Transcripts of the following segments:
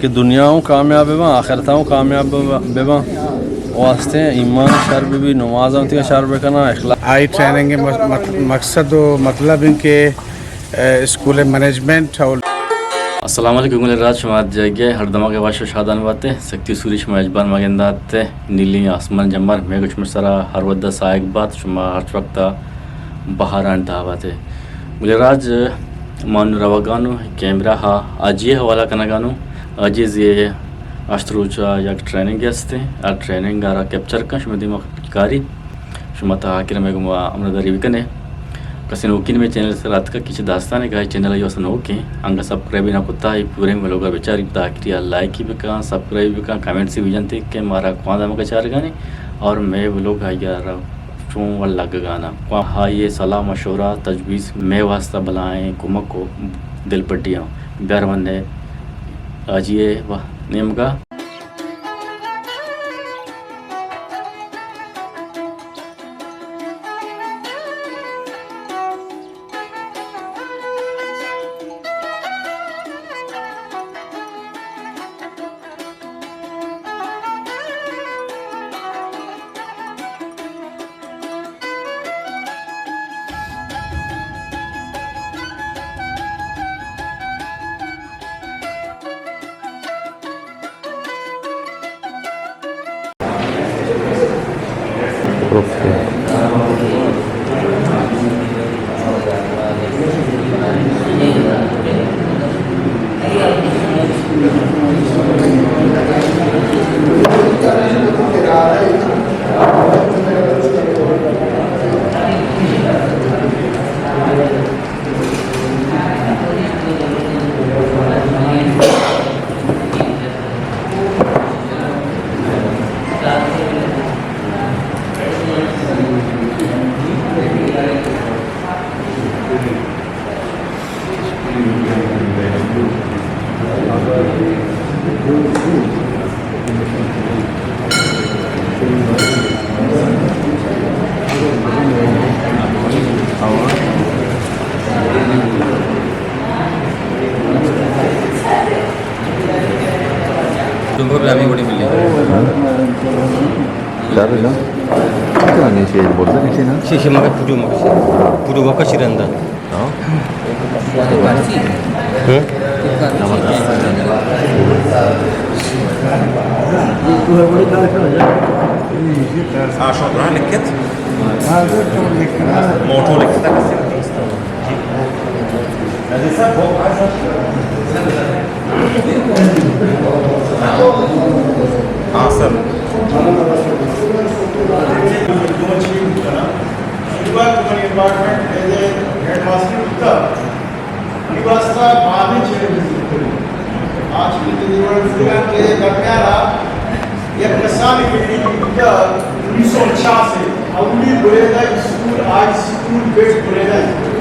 کہ دنیا ہوں کامیاب بباں، آخرت ہوں کامیاب بباں۔ واسطے ایمان شر ببی، نماز ہوں تیا شر بکناں، اخلاق۔ آئی ٹریننگ مق-، مق-، مقصد و مطلب ان کہ، اے، اسکول مینجمنٹ اور السلام علیکم گلیں راج، شما جاگہ ہر دماغ وش و شادان باتے۔ سکتی سوری شما اجبار مگندات، نیلی آسمان جمر میں گوش مر سرا ہر ودا سائق بات، شما ہر وقت بہاران تہا باتے۔ گلیں راج، ما نوں روگانوں کیمرہ ہا آجی حوالہ کنگانوں۔ آجی زی ہشت روچا یک ٹریننگ استیں، آ ٹریننگ آرا کیپچر کن شما دیما کاری۔ شما تا آخر میں گما امرداری بکنے۔ کسی نوکین میں چینل سر آتکا کچھ داستانے گائے چینل یو سنوکیں انگا سبسکرائب نہ کتا، یہ پورے ولوگا بچاری تا آخری لائک ہی بکن، سبسکرائب بکن، کمنٹس ہی بجنتے کہ مارا کواں دمکا چارگانے اور میں ولوگ آئی آرا چون و لگگانا۔ کواں ہائی صلاح مشورہ تجویز میں واسطہ بلائیں کمک و دلپٹیاں بیار منے آجیے و نیمگا۔ چار نا؟ کتنا نیچے بولتا نیچے نا؟ شیشے مگا پوجو مگا شی۔ پوجو وکا شی رندا۔ ہاں۔ ہوں؟ آ، شما لکھت؟ موٹو لکھتا کسی؟ ہاں، سر۔ شروعات منی ڈپارٹمنٹ ایز اے ہیڈ ماسٹر بوتا۔ منی واسطہ بابیں چیلنجز بوتگ۔ آ چیلنجز بوتگ کہ درمیان ءَ یک کسانیں بلڈنگ بوتگ، انیس سو انچاس ءَ اولی بلیدہ اسکول، ہائی اسکول، بیسٹ بلیدہ اسکول۔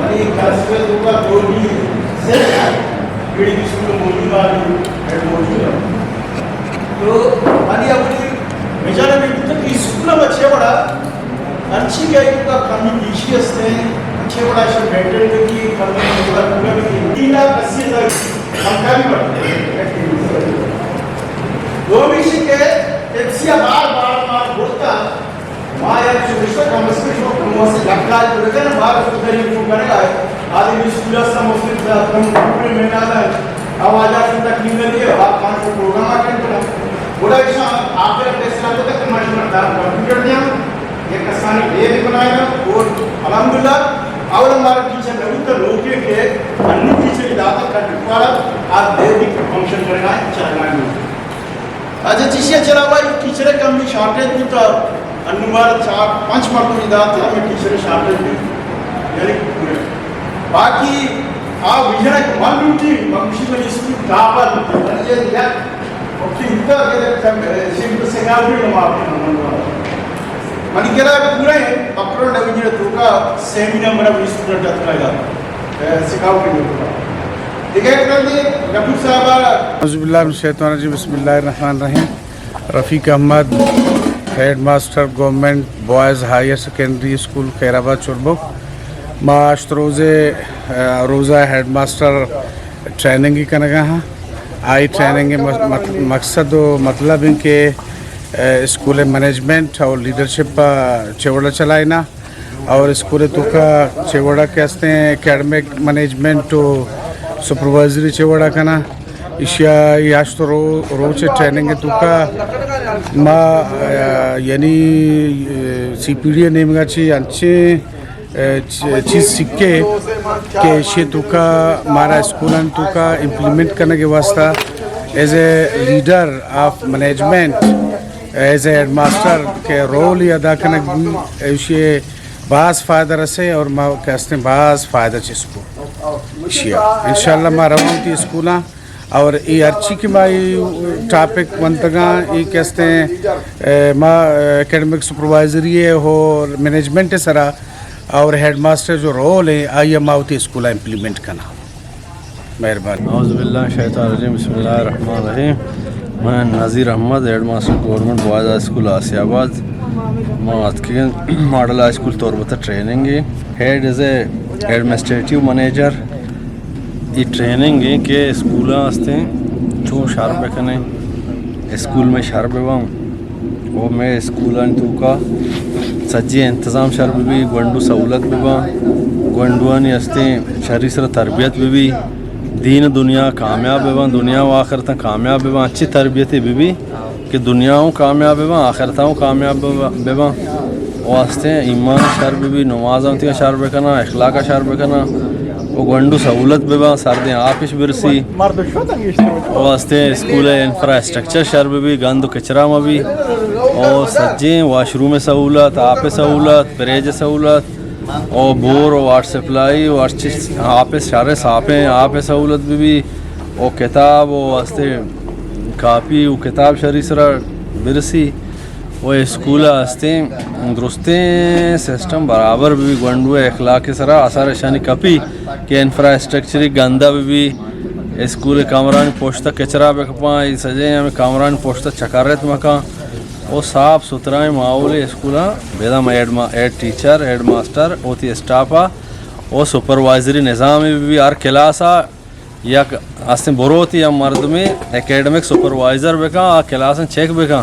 منی کلاسٹر ءِ توکا دو بی سے بلڈنگ اسکول موجود آں، موجود آں۔ تو منی اولی ویژن ہمے بوتگ کہ اسکول ءَ چے وڑا انچیں کہ ایوکا کمی بیشی است ایں، انچیں وڑا ایشی مینٹین بہ بی، کمی وڑا پورا بہ بی۔ تین لاکھ اسی ہزار کمکاری بڑھ۔ دومی ایشی کہ پیپسی ءَ بار بار بار بڑتا، ما یک چوشتا کم از کم شما کم از کم یک کال پورا کرنا، بار سودا یہ کیوں کرے گا؟ آدمی اسکول ءَ سم مسلم کم پورے میں نہ آ، آواز آ سکتا کیوں نہ دیے، آپ پانچ سو پروگرام اٹینڈ کرنا۔ بڑا ایشاں آخر فیصلہ کو تک ما شما دار کمپیوٹر دیاں۔ یک کسانیں لیب بنائیناں اور الحمدللہ اول ہمارا ٹیچر نہ بوتا، لوگ کے کہ انو ٹیچر داتا کٹ پارا، آ لیب بھی فنکشن کرنا ہے، چلنا ہے۔ اچھا، چیشی چلاوا ٹیچر کمی شارٹیج بوتا، انو مارا چار پنچ مردم داتا، ہمیں ٹیچر شارٹیج بھی، یعنی پورے۔ باقی آ ویژن ایک من لوٹی، من خوشی میں اسکول ٹاپر، یہ وقتی ہوتا کہ جب سیکورٹی نماز منی کرا پورا ہے، اپرنٹ ڈویژن توکا سیمی نمبر ءَ اسٹوڈنٹ اتکا، سکھاؤ کے لیے۔ دیگہ ایک طرح سے رفیق صاحب آ اعوذ باللہ من الشیطان الرجیم، بسم اللہ الرحمن الرحیم۔ رفیق احمد، ہیڈ ماسٹر، گورنمنٹ بوائز ہائر سیکنڈری اسکول خیر آباد چربک۔ ما ہشت روزے، آ، روزہ ہیڈ ماسٹر ٹریننگ کنگا ہاں۔ آئی ٹریننگ ءِ مق-، مق-، مقصد و مطلب ایں کہ، اے، اسکول ءِ مینجمنٹ اور لیڈرشپ ءَ چہ وڑا چلائینا اور اسکول ءِ توکا چہ وڑا کہ استیں اکیڈمک مینجمنٹ و سپروائزری چہ وڑا کنا۔ ایشی ءَ اے ہشت رو-، روچ ٹریننگ ءِ توکا ما، اے، یعنی، اے، سی پی ڈی ءِ نیمگا چہ انچیں، اے، چ-، چیز سکے کہ ایشی توکا مارا اسکولانی توکا امپلیمنٹ کنگ ءِ واسطہ ایز اے لیڈر آف مینجمنٹ، ایز اے ہیڈ ماسٹر کہ رول ادا کنگ بی، ایشی باز فائدہ رسے اور ما کہ استیں باز فائدہ چست کو۔ ایشی ءَ انشاءاللہ ما رواں وتی اسکولاں اور اے ہرچی کہ ما اے ٹاپک ونتگاں، اے کہ استیں، اے، ما، اے، اکیڈمک سپروائزری ءِ اور مینجمنٹ ءِ سرا اور ہیڈ ماسٹر جو رول ایں، آئی ءَ ما وتی اسکول ءَ امپلیمنٹ کناں۔ مہربانی۔ اعوذ باللہ من الشیطان الرجیم، بسم اللہ الرحمن الرحیم۔ من نذیر احمد، ہیڈ ماسٹر گورنمنٹ بوائز ہائی اسکول آسیا آباد۔ ما اتکگیں ماڈل ہائی اسکول تربت ٹریننگ ءَ۔ ہیڈ از اے ایڈمنسٹریٹو مینیجر۔ اے ٹریننگ ایں کہ اسکولاں استیں چون شر بکنیں، اسکول مئے شر بباں، و مئے اسکولانی توکا سجیں انتظام شر ببی، گونڈو سہولت بباں، گونڈوانی استیں شری سرا تربیت ببی، دین و دنیا کامیاب بباں، دنیا و آخرتاں کامیاب بباں، اچھی تربیتے ببی کہ دنیا ہوں کامیاب بباں، آخرت ہوں کامیاب بباں۔ و استیں ایمان شر ببی، نماز ہم تیاں شر بکناں، اخلاق شر بکناں، و گونڈو سہولت بباں، سردیں آپش برسی۔ و استیں اسکول انفراسٹرکچر شر ببی، گند و کچرا مبی، و سجیں واش روم سہولت، آپ سہولت، فریج سہولت، و بور و واٹر سپلائی و ہر چیز، آپ شر صافیں، آپ سہولت ببی، و کتاب و استیں کاپی و کتاب شری سرا برسی۔ و اسکول ءَ استیں درستیں سسٹم برابر ببی، گونڈو ءِ اخلاق ءِ سرا اثر اشانی کپی کہ انفراسٹرکچری گندہ ببی، اسکول ءِ کمرانی پشت ءَ کچرا بکپاں، اے سجیں ہمے کمرانی پشت ءَ چکرت مکاں، و صاف ستھرائیں ماحولے اسکولاں بداں۔ ہیڈ ما-، ہیڈ ٹیچر، ہیڈ ماسٹر، وتی اسٹاف ءَ و سپروائزری نظامے ببی، ہر کلاس ءَ یک استیں بروتی یا مردمے اکیڈمک سپروائزر بکن، آ کلاساں چیک بکن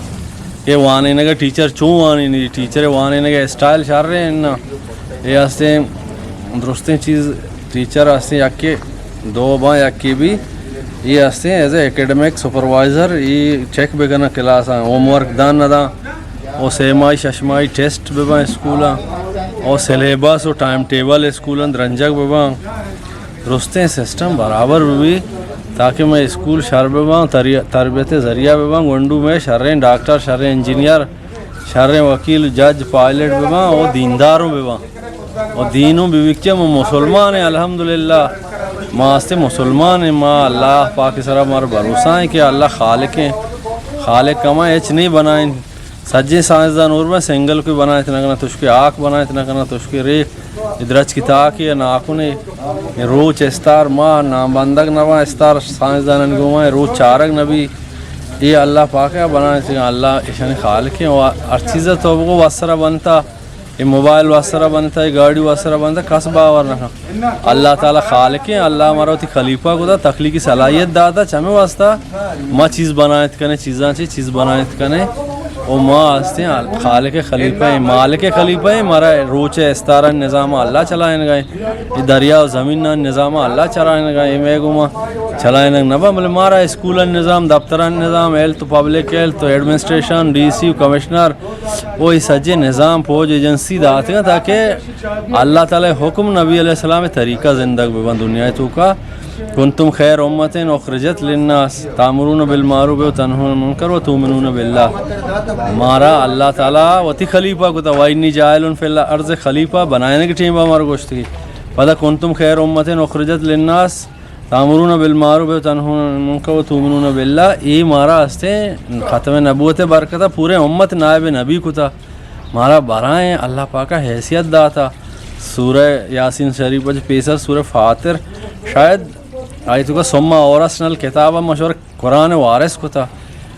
کہ وانینگ ءَ ٹیچر چون وانینی، ٹیچر ءِ وانینگ ءِ اسٹائل شر ایں نا۔ اے استیں درستیں چیز، ٹیچر استیں یکے دو باں یکے بی، اے استیں ایز اے اکیڈمک سپروائزر اے چیک بکن کلاساں، ہوم ورک دان نہ دان، او سہ ماہی شش ماہی ٹیسٹ بباں اسکولاں، او سلیبس و ٹائم ٹیبل اسکولاں درنجگ بباں۔ درستیں سسٹم برابر بہ بی تاکہ مئے اسکول شر بہ باں، تری-، تربیت ءِ ذریعہ بہ باں، گونڈو مئے شریں ڈاکٹر، شریں انجینئر، شریں وکیل، جج، پائلٹ بہ باں و دینداروں بہ باں و دینوں بہ بی کہ ما مسلمان ایں۔ الحمدللہ ما ہستیں مسلمان ایں، ما اللہ پاک ءِ سرا مارا بھروسہ ایں کہ اللہ خالق ایں، خالق ہما ہچ نہیں بنائیں۔ سجیں سائنسدان ہور بنت، سنگل کوئی بنائینت نہ کنت، تشکے ہاک بنائینت نہ کنت، تشکے ریک، اے درچکی تاکے یا ناکنے، اے روچ، استار، ماہ نام بندگ نہ بنت، استار سائنسدانانی گوما اے روچ چارگ نہ بی۔ اے اللہ پاک ءَ بنائینت، اللہ ایشانی خالق ایں۔ و ہر چیز ءَ تو بگو وسرا بنتا، اے موبائل وسرا بنتا، اے گاڑی وسرا بنتا، کس باور نہ کن۔ اللہ تعالی خالق ایں، اللہ مارا وتی خلیفہ کتا، تخلیقی صلاحیت داتا، چمے واسطہ ما چیز بنائینت کنیں، چیزاں چی چیز بنائینت کنیں۔ و ما ہستیں خالق خلیفہ ایں، مالک خلیفہ ایں، مارا روچ ءِ استارانی نظام اللہ چلائینگا ایں، اے دریا و زمینانی نظام اللہ چلائینگا ایں، اے مئے گوما چلائینگ نہ باں، بلے مارا اسکولانی نظام، دفترانی نظام، ہیلتھ و پبلک ہیلتھ و ایڈمنسٹریشن، ڈی سی و کمشنر، و اے سجیں نظام، فوج، ایجنسی داتگاں تاکہ اللہ تعالی حکم، نبی علیہ السلام طریقہ زندگ بہ باں دنیا توکا۔ کنتم خیر امة اخرجت للناس تأمرون بالمعروف و تنهون عن المنکر و تؤمنون بالله۔ مارا اللہ تعالی وتی خلیفہ کتا، و انی جاعل فی الارض خلیفہ بنائینگ ٹیم با مارا گوشتگی۔ پدا کنتم خیر امة اخرجت للناس تأمرون بالمعروف و تنهون عن المنکر و تؤمنون بالله، اے مارا ہستیں ختم نبوت برکتا پورے امت نائب نبی کتا۔ مارا برائیں اللہ پاکا حیثیت داتا۔ سورہ یاسین شریف چہ پیسر سورہ فاطر، شاید آئی توکا ثم اورثنا الکتاب مشور قرآن وارث کتا۔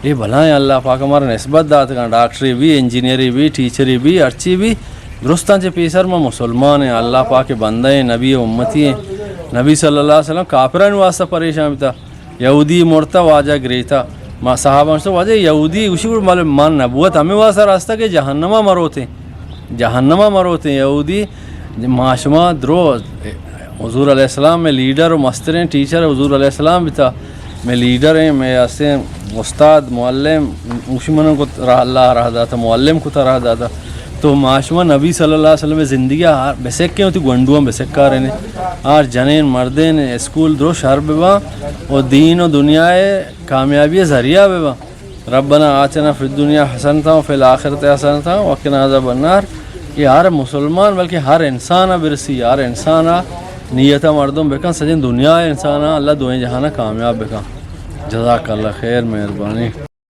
اے بلائیں اللہ پاک مارا نسبت داتگاں، ڈاکٹرے بی، انجینئرے بی، ٹیچرے بی، ہرچی بی، درستاں چہ پیسر ما مسلمان ایں، اللہ پاک بندہ ایں، نبی امتی ایں۔ نبی صلی اللہ علیہ وسلم کافرانی واسطہ پریشان بیتا۔ یہودی مرتا، واجہ گریتا۔ ما صحابہ گوشتا، واجہ یہودی گوشی، گڑا بلے ما نبوت ہمے واسطہ راستا کہ جہنما مروتیں، جہنما مروتیں یہودی۔ ما شما درو، حضور علیہ السلام میں لیڈر و مستریں ٹیچر حضور علیہ السلام بیتا، میں لیڈر ہیں، میں ہستیں استاد، معلم، گوشی من کو راہ، اللہ راہ داتا، معلم کتا راہ داتا۔ تو ما شما نبی صلی اللہ علیہ وسلم زندگی ہر بسکیں، وتی گونڈواں بسکاریں، ہر جنین مردین اسکول درو شر بباں و دین و دنیا کامیابی ذریعہ بباں۔ ربنا آتنا فی الدنیا حسنتا و فی الآخرت حسنتا و قنا عذاب النار۔ یہ ہر مسلمان بلکہ ہر انسان برسی، ہر انسان نیت مردم بکن، سجن دنیا انسان اللہ دوئیں جہان کامیاب بکن۔ جزاک اللہ خیر، مہربانی۔